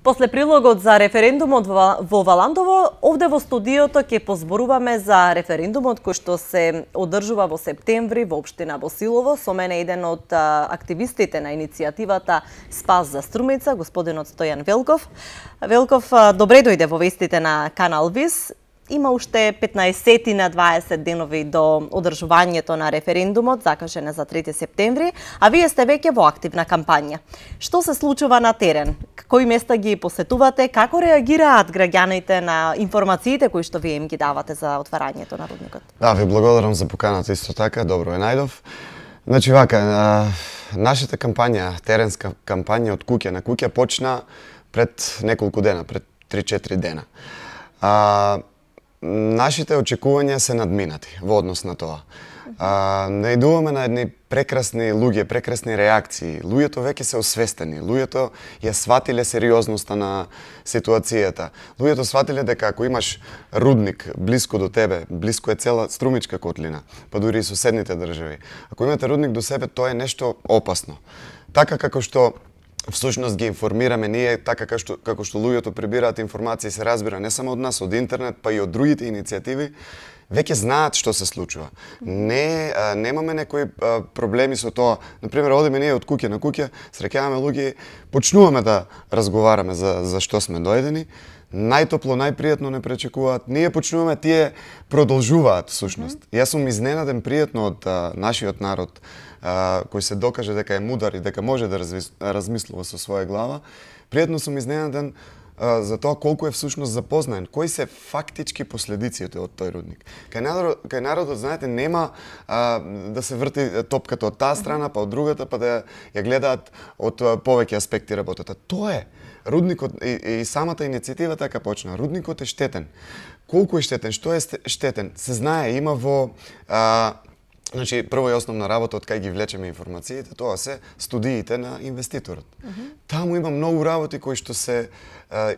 После прилогот за референдумот во Валандово, овде во студиото ќе позборуваме за референдумот кој што се одржува во септември во општина Босилово. Со мене еден од активистите на иницијативата Спас за Струмица, господинот Стојан Велков. Велков, добре дојде во вестите на Канал Вис. Има уште 15 на 20 денови до одржувањето на референдумот, закажен за 3 септември, а вие сте веќе во активна кампања. Што се случува на терен? Кои места ги посетувате? Како реагираат граѓаните на информациите кои што вие им ги давате за отварањето на рудникот? Да, ви благодарам за поканата исто така, добро е најдов. Значи вака, нашата кампања, теренска кампања од куќа на куќа почна пред неколку дена, пред 3-4 дена. Нашите очекувања се надминати во однос на тоа. Наидуваме на едни прекрасни луѓе, прекрасни реакции. Луѓето веќе се освестени, луѓето ја сватиле сериозноста на ситуацијата. Луѓето сватиле дека ако имаш рудник блиско до тебе, блиско е цела Струмичка котлина, па дури и соседните држави. Ако имате рудник до себе, тоа е нешто опасно. Така како што всушност ги информираме ние, така како што луѓето прибираат информации, се разбира не само од нас, од интернет, па и од другите иницијативи, веќе знаат што се случува. Немаме некои проблеми со тоа. Например, одиме ние од куќа на куќа, среќаваме луѓе, почнуваме да разговараме за што сме дојдени, најтопло, најпријатно не пречекуваат. Ние почнуваме, тие продолжуваат всушност. Јас сум изненаден пријатно од нашиот народ, кој се докаже дека е мудар и дека може да размислува со своја глава. Пријатно сум изненаден за тоа колку е всушност запознаен, кои се фактички последиците од тој рудник. Кај народот, знаете, нема да се врти топката од таа страна, па од другата, па да ја гледаат од повеќе аспекти работата. Тоа е. Рудникот и самата иницијатива така почна. Рудникот е штетен. Колку е штетен? Што е штетен? Се знае, има во значи, прво и основна работа од кај ги влечеме информациите, тоа се студиите на инвеститорот. Таму има многу работи кои што се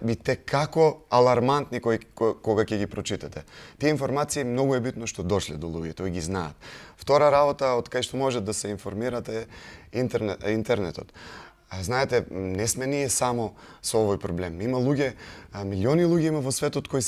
и како алармантни кога ќе ги прочитате. Тие информации многу е битно што дошле до луѓето и ги знаат. Втора работа од кај што може да се информирате интернетот. Знаете, не сме ние само со овој проблем. Има луѓе, милиони луѓе има во светот кои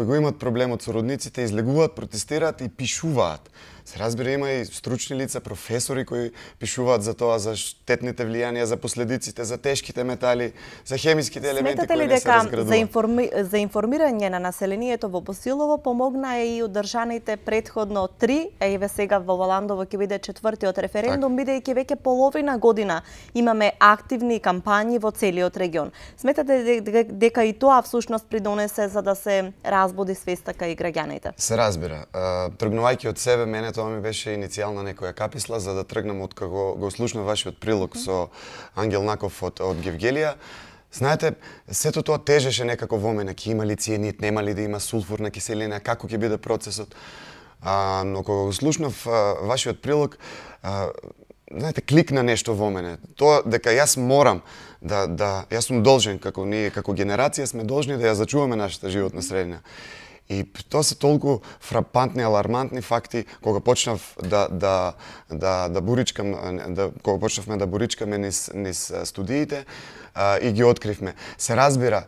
го имаат проблемот со рудниците, излегуваат, протестираат и пишуваат. Се разбира, има и стручни лица, професори кои пишуваат за тоа, за штетните влијанија, за последиците, за тешките метали, за хемиските елементи кои не се разградуваат. Сметате ли дека за информирање на населението во Босилово помогна и одржаните предходно 3, а еве сега во Валандово ќе биде 4-тиот референдум, бидејќи веќе половина година имаме активни кампањи во целиот регион. Сметате дека и тоа всушност придонесе за да се разбуди свеста кај граѓаните? Се разбира. Тргнувајќи од себе, мене тоа ми беше иницијална некоја каписла за да тргнам од кога го слушнав вашиот прилог со Ангел Наков од Гевгелија. Знаете, сето тоа тежеше некако во мене, ќе има ли цијанид, нема ли да има сулфурна киселина, како ќе биде процесот. Но кога го слушнав вашиот прилог, знаете, кликна нешто во мене. Тоа дека јас морам јас сум должен, како ние, како генерација сме должни да ја зачуваме нашата животна средина. И тоа се толку фрапантни, алармантни факти кога почнав да буричкам, кога почнавме да буричкаме низ студиите и ги откривме. Се разбира,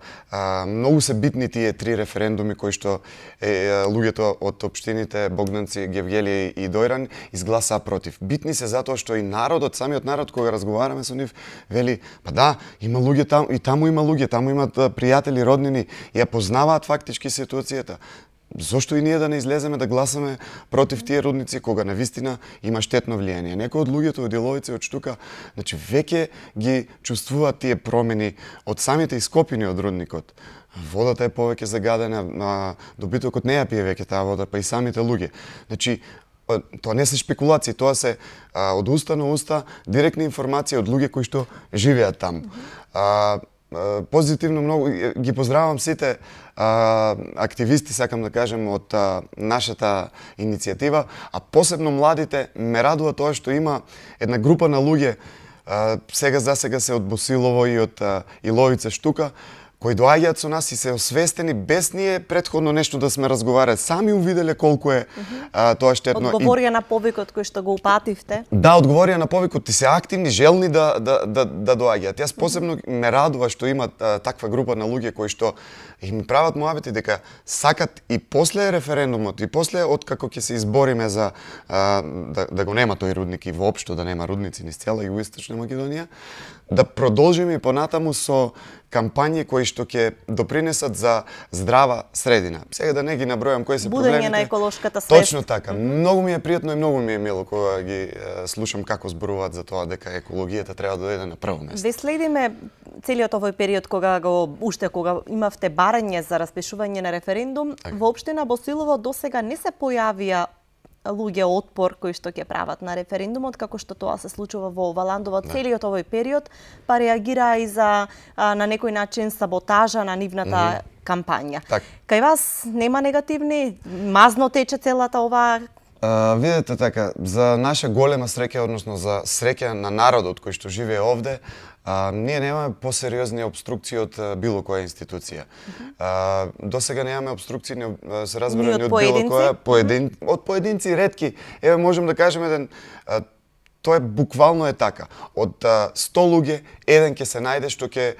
многу се битни тие 3 референдуми кои што луѓето од општините Богданци, Гевгелија и Дојран изгласаа против. Битни се затоа што и народот, самиот народ кога разговараме со нив, вели, па да, има луѓе таму, и таму има луѓе, таму имат пријатели, роднини, ја познаваат фактички ситуацијата. Зошто и ние да не излеземе да гласаме против тие рудници кога навистина има штетно влијание? Некои од луѓето од Иловица и од Штука, значи веќе ги чувствуваат тие промени од самите ископини од рудникот. Водата е повеќе загадена, добитокот не ја пие веќе таа вода, па и самите луѓе. Значи, тоа не се шпекулации, тоа се од уста на уста директни информации од луѓе кои што живеат таму. Позитивно многу ги поздравам сите активисти, сакам да кажем, од нашата иницијатива, а посебно младите. Ме радува тоа што има една група на луѓе, сега се од Босилово и од Иловица, Штука, кои доаѓаат со нас и се освестени без ние претходно нешто да сме разговарали. Сами увиделе колку е тоа штетно. Одговорија на повикот кој што го упативте? Да, одговорија на повикот, ти се активни, желни да доаѓаат. Јас посебно ме радува што има таква група на луѓе кои што и ми прават муабети дека сакат и после референдумот, и после откако ќе се избориме за да го нема тој рудник и воопшто да нема рудници низ цела Југоисточна Македонија, да продолжиме и понатаму со кампањи кои што ќе допринесат за здрава средина. Сега да не ги набројам кои се проблемите. Будење на еколошката свест. Точно така. Многу ми е пријатно и многу ми е мило кога ги слушам како зборуваат за тоа дека екологијата треба да дојде на прво место. Ве следиме целиот овој период кога кога имавте барање за распишување на референдум, во општина Босилово досега не се појавија луѓе отпор кои што ќе прават на референдумот, како што тоа се случува во Валандово целиот овој период, па реагира и за на некој начин саботажа на нивната кампања. Кај вас нема негативни, мазно тече целата оваа видете така, за наша голема среќа, односно за среќа на народот кој што живее овде, ние немаме посериозни обструкции од било која институција. До сега немаме обструкции, се разбира, ни од било која, од поединци ретки. Еве можем да кажеме еден, тоа буквално е така. Од 100 луѓе, еден ќе се најде што ќе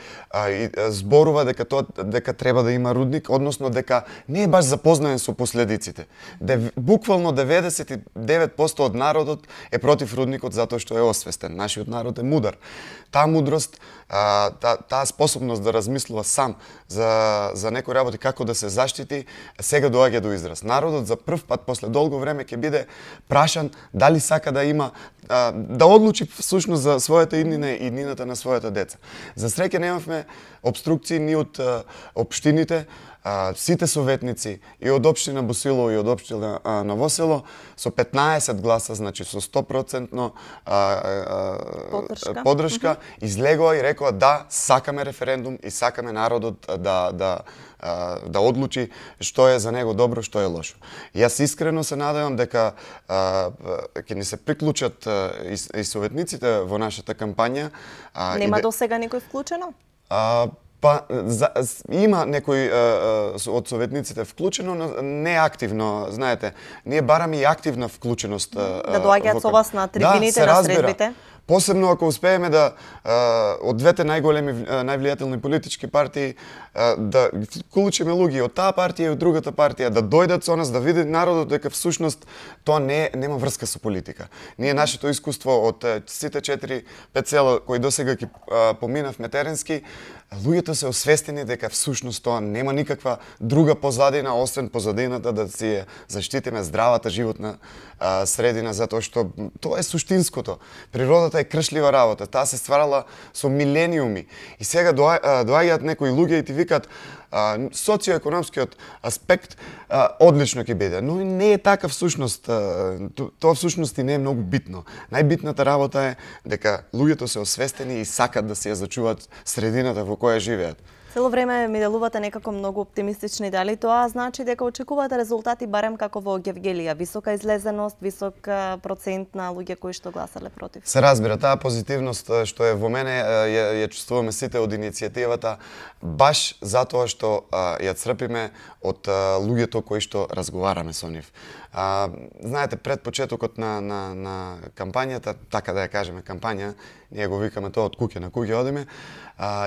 зборува дека треба да има рудник, односно дека не е баш запознаен со последиците. Буквално 99% од народот е против рудникот затоа што е освестен. Нашиот народ е мудар. Таа мудрост, таа способност да размислува сам за некои работи како да се заштити, сега доаѓа до израз. Народот за прв пат после долго време ќе биде прашан дали сака да има да одлучи всушност за својата иднина и иднината на својата деца. За среќа немавме обструкции ни од општините, сите советници и од општина Босилово и од општина Ново село со 15 гласа, значи со 100% поддршка, излегоа и рекоа да, сакаме референдум и сакаме народот да одлучи што е за него добро, што е лошо. Јас искрено се надевам дека ќе ни се приклучат и советниците во нашата кампања. Нема до сега некој вклучено? Па има некои од советниците вклучено, но не активно, знаете. Ние бараме и активна вклученост. Да доаѓаат со вас на трибините, на средбите? Посебно ако успееме да од двете најголеми, највлијателни политички партии да вклучиме луѓе од таа партија и од другата партија, да дојдат со нас, да види народот дека всушност тоа нема врска со политика. Ние нашето искуство од сите 4-5 села кои досега ги поминавме теренски, луѓето се освестени дека всушност тоа нема никаква друга позадина освен позадината да си заштитиме здравата животна средина, затоа што тоа е суштинското. Природата е кршлива работа, таа се стварала со милениуми и сега доаѓаат некои луѓе и ти викаат социоекономскиот аспект одлично ќе биде, но не е така всушност. Тоа всушност и не е многу битно. Најбитната работа е дека луѓето се освестени и сакат да се ја зачуваат средината во која живеат. Цело време ми делувате некако многу оптимистични, дали тоа значи дека очекувате резултати барем како во Гевгелија, висока излезеност, висок процент на луѓе кои што гласале против? Се разбира, таа позитивност што е во мене ја чувствуваме сите од иницијативата, баш затоа што ја црпиме од луѓето кои што разговараме со нив. Знаете, пред почетокот на кампањата, така да ја кажеме кампања, ние го викаме тоа од куќе на куќе одиме,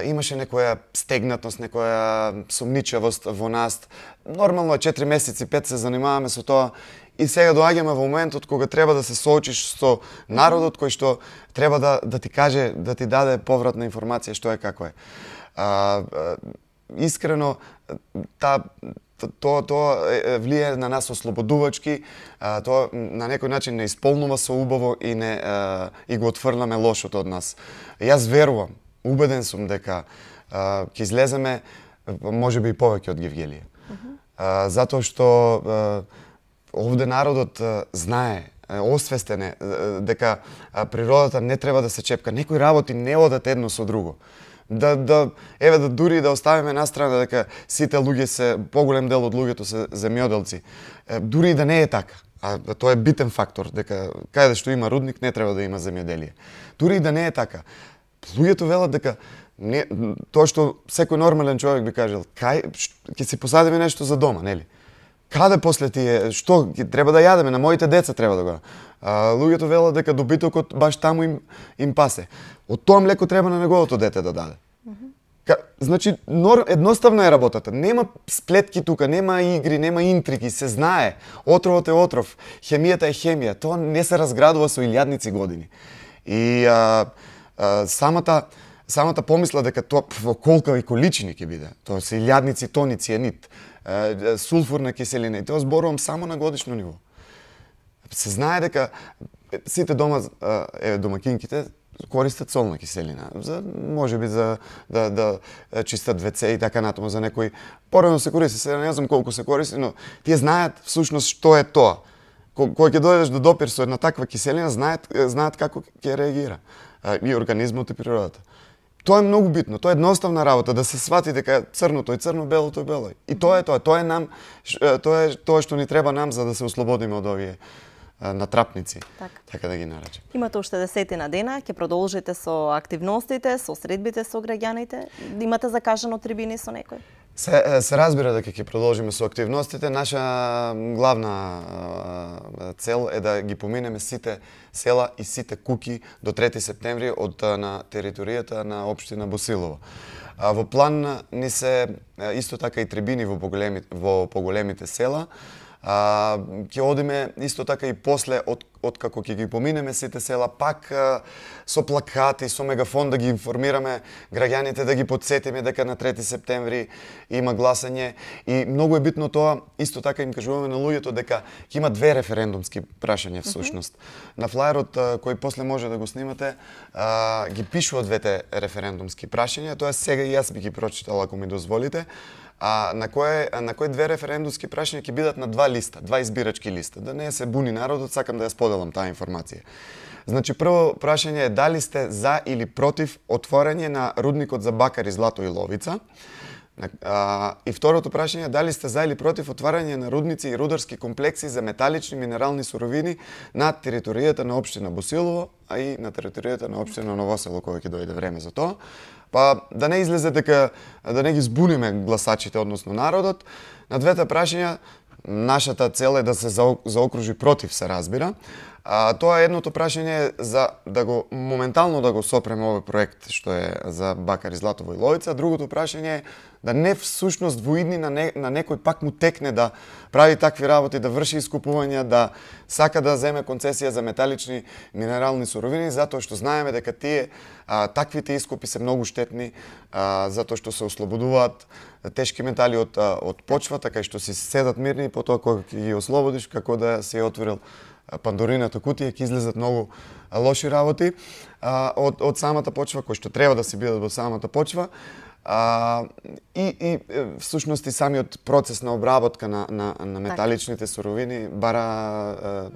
имаше некоја стегнатост, некоја сумничавост во нас. Нормално 4 месеци, 5 се занимаваме со тоа и сега доаѓаме во моментот кога треба да се соочиш со народот кој што треба да ти каже, да ти даде повратна информација што е како е. Искрено, тоа влијае на нас ослободувачки, тоа на некој начин не исполнува со убаво и го отфрламе лошото од нас. Јас верувам, убеден сум дека ќе излеземе можеби и повеќе од Гевгелија. Затоа што овде народот знае, освестен е дека природата не треба да се чепка. Некои работи не одат едно со друго. Еве дури да оставиме настрана дека сите луѓе се, поголем дел од луѓето се земјоделци. Дури и да не е така, а тоа е битен фактор, дека каде што има рудник не треба да има земјоделие. Дури и да не е така, луѓето велат дека Не, тоа што секој нормален човек би кажал, ќе си посадиме нешто за дома, нели? Каде после тие, што треба да јадеме, на моите деца треба да го. Луѓето велат дека добитокот баш таму им пасе. Од тоа млеко треба на неговото дете да даде. Значи, едноставна е работата. Нема сплетки тука, нема игри, нема интриги, се знае. Отровот е отров, хемијата е хемија. Тоа не се разградува со илјадници години. И самата помисла дека тоа во колкави количини ќе биде. Тоа се илјадници тони цианид, сулфурна киселина, и тоа зборувам само на годишно ниво. Се знае дека сите дома домакинките користат солна киселина, можеби за да чистат WC и така натаму, за некои порано се користи, сега не знам колку се користи, но тие знаат всушност што е тоа. Кога ќе дојдеш до допир со една таква киселина, знаат како ќе реагира и организмот и природата. Тоа е многу битно, тоа е едноставна работа, да се свати дека црното е црно, белото е бело. И тоа е тоа што ни треба нам за да се ослободиме од овие натрапници, така да ги наречем. Имате уште 10 дена, ќе продолжите со активностите, со средбите со граѓаните. Имате закажано трибини со некој? Се разбира дека ќе продолжиме со активностите. Наша главна цел е да ги поминеме сите села и сите куќи до 3 септември на територијата на општина Босилово. Во план ни се исто така и трибини во поголемите села. Ќе одиме исто така и после, откако ќе ги поминеме сите села, пак со плакати, со мегафон да ги информираме граѓаните, да ги подсетиме дека на 3 септември има гласање. И многу е битно тоа, исто така им кажуваме на луѓето дека ќе има 2 референдумски прашања всушност. На флаерот кој после може да го снимате, ги пишува 2 референдумски прашања, тоа сега и јас би ги прочитал ако ми дозволите. На кои 2 референдумски прашања ќе бидат на 2 листа, 2 избирачки листа. Да не се буни народот, сакам да ја споделам таа информација. Значи, прво прашање е дали сте за или против отворање на рудникот за бакар и злато и ловица. И второто прашање е дали сте за или против отварање на рудници и рударски комплекси за металични минерални суровини на територијата на општина Босилово, а и на територијата на општина Ново Село, кога ќе дојде време за тоа. Па да не излезе дека да не ги збуниме гласачите, односно народот. На двете прашања нашата цел е да се заокружи против, се разбира. Тоа едното прашање е за да го моментално да го сопреме овој проект што е за бакар и злато во Иловица. Другото прашање е да не всушност во иднина на некој пак му текне да прави такви работи, да врши искупувања, да сака да земе концесија за металични минерални суровини, затоа што знаеме дека тие таквите искупи се многу штетни, затоа што се ослободуваат тешки метали од почвата, кај што си седат мирни и потоа кога ги ослободиш, како да се отворил Пандорината кутија, ќе излезат многу лоши работи од самата почва, кои што треба да се бидат во самата почва. И всушност и самиот процес на обработка на металичните суровини бара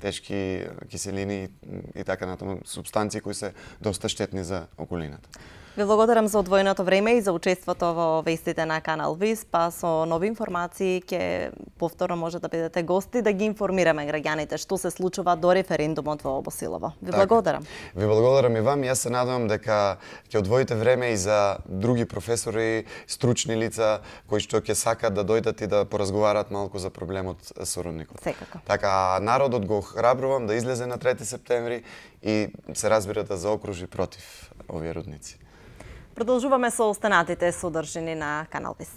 тешки киселини и така натаму супстанции кои се доста штетни за околината. Ви благодарам за одвоеното време и за учеството во вестите на Канал Виз, па со нови информации ќе повторно може да бидете гости да ги информираме граѓаните што се случува до референдумот во Босилово. Ви благодарам. Ви благодарам и вам. Јас се надевам дека ќе одвоите време и за други професори, стручни лица кои што ќе сакат да дојдат и да поразговараат малку за проблемот со рудникот. Секако. Така народот го храбрувам да излезе на 3 септември и се разбира да заокружи против овие рудници. Продолжуваме со останатите содржини на Канал Виз.